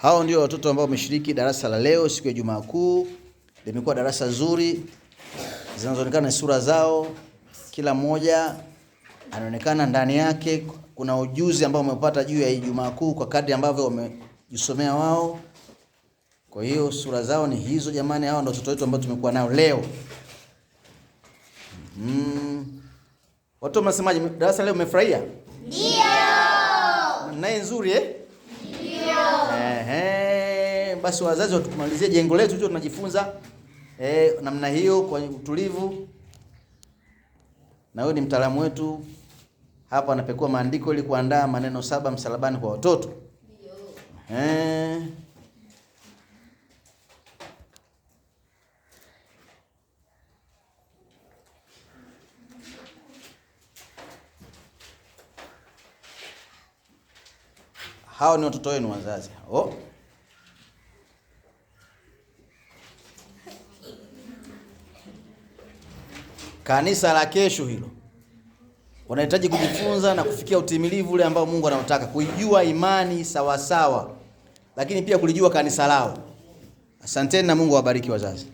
Hao ndio watoto ambao wameshiriki darasa la leo siku ya Ijumaa Kuu. Limekuwa darasa zuri, zinazoonekana ni sura zao, kila mmoja anaonekana ndani yake kuna ujuzi ambao wamepata juu ya Ijumaa Kuu kwa kadri ambavyo wamejisomea wao. Kwa hiyo sura zao ni hizo jamani, hao ndio watoto wetu ambao tumekuwa nao leo. Watoto mnasemaje? Darasa leo mmefurahia? Ndio. Naye nzuri eh? Ehe, basi wazazi watukumalizie jengo letu tu tunajifunza namna hiyo kwa utulivu. Na huyu ni mtaalamu wetu hapa anapekua maandiko ili kuandaa maneno saba msalabani kwa watoto. Ehe. Hao ni watoto wenu wazazi. Oh. Kanisa la kesho hilo. Wanahitaji kujifunza na kufikia utimilivu ule ambao Mungu anautaka, kuijua imani sawasawa, lakini pia kulijua kanisa lao. Asanteni na Mungu awabariki wazazi.